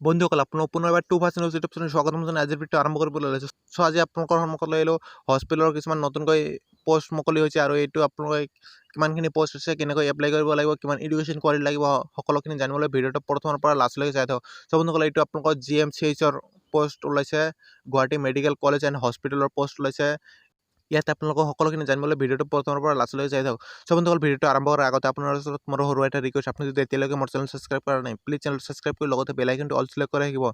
বন্ধুসকল, আপোনালোক পুনৰ এবাৰ to first news YouTube channel স্বাগতম জনাই আজিৰ ভিডিঅ' আৰম্ভ কৰিবলৈ ওলাইছোঁ। চ' আজি আপোনালোকৰ সন্মুখত লৈ আহিলোঁ হস্পিটেলৰ কিছুমান নতুনকৈ পষ্ট মুকলি হৈছে আৰু এইটো আপোনালোকে কিমানখিনি পষ্ট আছে, কেনেকৈ এপ্লাই কৰিব লাগিব, কিমান এডুকেশ্যন কোৱালিটি লাগিব, সকলোখিনি জানিবলৈ ভিডিঅ'টো প্ৰথমৰ পৰা লাষ্টলৈকে চাই থাকক। চ' বন্ধুসকল, এইটো আপোনালোকৰ জিএমচিএইচৰ পষ্ট ওলাইছে, গুৱাহাটী মেডিকেল কলেজ এণ্ড হস্পিটেলৰ পষ্ট ওলাইছে। ইয়াত আপোনালোকৰ সকলোখিনি জানিবলৈ ভিডিঅ'টো প্ৰথমৰ পৰা লাষ্টলৈকে চাই থাকক। চ' বন্ধুসকল, ভিডিঅ'টো আৰম্ভ কৰাৰ আগতে আপোনাৰ ওচৰত মোৰ সৰু এটা ৰিকুৱেষ্ট, আপুনি যদি এতিয়ালৈকে মোৰ চেনেল ছাবস্ক্ৰাইব কৰা নাই, প্লিজ চেনেল ছাবস্ক্ৰাইব কৰি লগতে বেল আইকনটো অল চিলেক্ট কৰি ৰাখিব,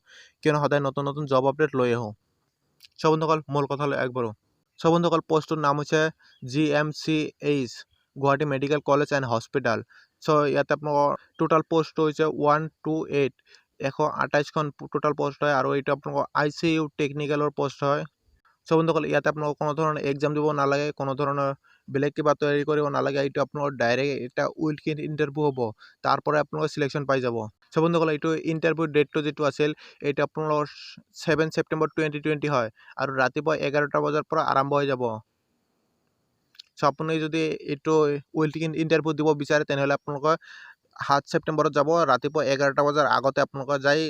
কিয়নো সদায় নতুন নতুন জব আপডেট লৈ আহোঁ। চ' বন্ধুসকল, মূল কথালৈ আগবাঢ়োঁ। চ' বন্ধুসকল, পষ্টটোৰ নাম হৈছে GMCH, Guwahati medical college and hospital. So' ইয়াতে আপোনালোকৰ টোটেল পষ্টটো হৈছে 128, 128খন টোটেল পষ্ট হয় আৰু এইটো আপোনালোকৰ আইচিইউ টেকনিকেলৰ পষ্ট হয়। চ' বন্ধুসকল, ইয়াতে আপোনালোকৰ কোনো ধৰণৰ এক্সাম দিব নালাগে, কোনো ধৰণৰ বেলেগ কিবা তৈয়াৰী কৰিব নালাগে। এইটো আপোনালোকৰ ডাইৰেক্ট এটা ৱাক ইন ইণ্টাৰভিউ হ'ব, তাৰ পৰাই আপোনালোকে চিলেকশ্যন পাই যাব। চ' বন্ধুসকল, এইটো ইণ্টাৰভিউ ডেটটো যিটো আছিল, এইটো আপোনালোকৰ 7 ছেপ্টেম্বৰ 2020 হয় আৰু ৰাতিপুৱা 11টা বজাৰ পৰা আৰম্ভ হৈ যাব। চ' আপুনি যদি এইটো ৱাক ইন ইণ্টাৰভিউ দিব বিচাৰে, তেনেহ'লে আপোনালোকে 7 ছেপ্টেম্বৰত যাব। ৰাতিপুৱা 11টা বজাৰ আগতে আপোনালোকে যাই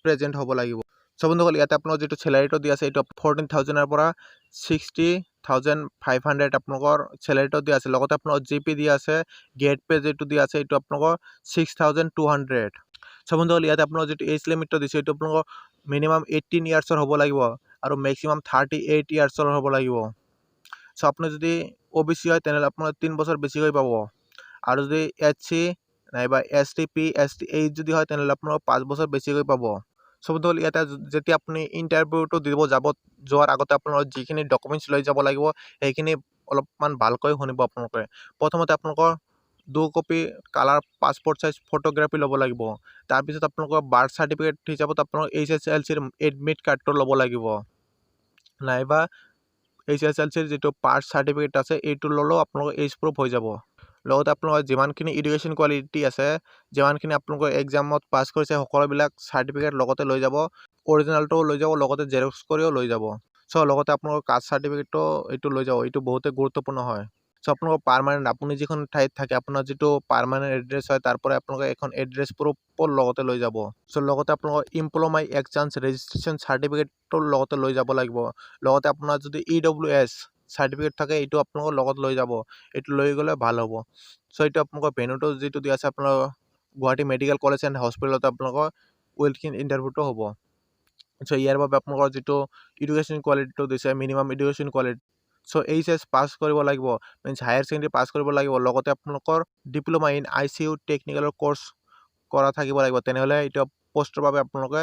প্ৰেজেণ্ট হ'ব লাগিব। চ' বন্ধুসকল, ইয়াতে আপোনালোকৰ যিটো চেলাৰীটো দি আছে, এইটো 14,000ৰ পৰা 60,500 আপোনালোকৰ চেলাৰীটো দিয়া আছে। লগতে আপোনালোকৰ জি পি দিয়া আছে, গ্ৰেড পে যিটো দিয়া আছে, এইটো আপোনালোকৰ 6200। চ' বন্ধুসকল, ইয়াতে আপোনালোকৰ যিটো এজ লিমিটটো দিছে, এইটো আপোনালোকৰ মিনিমাম 18 ইয়াৰ্ছৰ হ'ব লাগিব আৰু মেক্সিমাম 38 ইয়াৰ্ছৰ হ'ব লাগিব। চ' আপুনি যদি অ' বি চি হয়, তেনেহ'লে আপোনালোকে 3 বছৰ বেছিকৈ পাব আৰু যদি এছ চি নাইবা S T, P, S T H যদি হয়, তেনেহ'লে আপোনালোকে 5 বছৰ বেছিকৈ পাব। চ' বন্ধুসকল, ইয়াতে যেতিয়া আপুনি ইণ্টাৰভিউটো দিব যাব, যোৱাৰ আগতে আপোনালোকৰ যিখিনি ডকুমেণ্টছ লৈ যাব লাগিব, সেইখিনি অলপমান ভালকৈ শুনিব আপোনালোকে। প্ৰথমতে আপোনালোকৰ 2 copy colour passport size photography ল'ব লাগিব। তাৰপিছত আপোনালোকৰ বাৰ্থ চাৰ্টিফিকেট হিচাপত আপোনালোকৰ এইচএছএলচিৰ এডমিট কাৰ্ডটো ল'ব লাগিব, নাইবা এইচএছএলচিৰ যিটো পাছ চাৰ্টিফিকেট আছে, এইটো ল'লেও আপোনালোকৰ এইজ প্ৰুফ হৈ যাব। লগতে আপোনালোকৰ যিমানখিনি এডুকেশ্যন কোৱালিটি আছে, যিমানখিনি আপোনালোকৰ এক্সামত পাছ কৰিছে, সকলোবিলাক চাৰ্টিফিকেট লগতে লৈ যাব। অৰিজিনেলটোও লৈ যাব, লগতে জেৰক্স কৰিও লৈ যাব। চ' লগতে আপোনালোকৰ কাষ্ট চাৰ্টিফিকেটটো এইটো লৈ যাব, এইটো বহুতেই গুৰুত্বপূৰ্ণ হয়। চ' আপোনালোকৰ পাৰ্মানেণ্ট, আপুনি যিখন ঠাইত থাকে, আপোনাৰ যিটো পাৰ্মানেণ্ট এড্ৰেছ হয়, তাৰ পৰা আপোনালোকে এখন এড্ৰেছ প্ৰুফো লগতে লৈ যাব। চ' লগতে আপোনালোকৰ এমপ্লয়মেণ্ট এক্সচেঞ্জ ৰেজিষ্ট্ৰেশ্যন চাৰ্টিফিকেটটো লগতে লৈ যাব লাগিব। লগতে আপোনাৰ যদি ইডব্লিউএছ চাৰ্টিফিকেট থাকে, এইটো আপোনালোকৰ লগত লৈ যাব, এইটো লৈ গ'লে ভাল হ'ব। চ' এইটো আপোনালোকৰ ভেনুটো যিটো দিয়া আছে, আপোনালোকৰ গুৱাহাটী মেডিকেল কলেজ এণ্ড হস্পিটেলত আপোনালোকৰ ৱাক ইন ইণ্টাৰভিউটো হ'ব। চ' ইয়াৰ বাবে আপোনালোকৰ যিটো এডুকেশ্যন কোৱালিটিটো দিছে, মিনিমাম এডুকেশ্যন কোৱালিটি, চ' এইচএছ পাছ কৰিব লাগিব, মিনছ হায়াৰ ছেকেণ্ডেৰী পাছ কৰিব লাগিব। লগতে আপোনালোকৰ ডিপ্ল'মা ইন আইচিইউ টেকনিকেলৰ কৰ্চ কৰা থাকিব লাগিব। তেনেহ'লে এইটো পষ্টৰ বাবে আপোনালোকে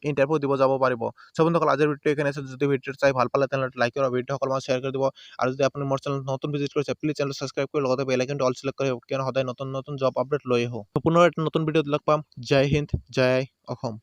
ইণ্টাৰভিউ দিব যাব পাৰিব। চ' বন্ধুসকল, আজিৰ ভিডিঅ'টো এইখিনি আছে। যদি ভিডিঅ'টো চাই ভাল পালে, তেনেহ'লে লাইক কৰিব, ভিডিঅ' সকলো শ্বেয়াৰ কৰি দিব আৰু যদি আপুনি মোৰ চেনেল নতুন ভিজিট কৰিছে, প্লিজ চেনেলটো ছাবস্ক্ৰাইব কৰি লগতে বেল আইকনটো অল চিলেক্ট কৰিব, কিয়নো সদায় নতুন নতুন জব আপডেট লৈ আহোঁ। পুনৰ এটা নতুন ভিডিঅ'ত লগ পাম। জয় হিন্দ, জয় অসম।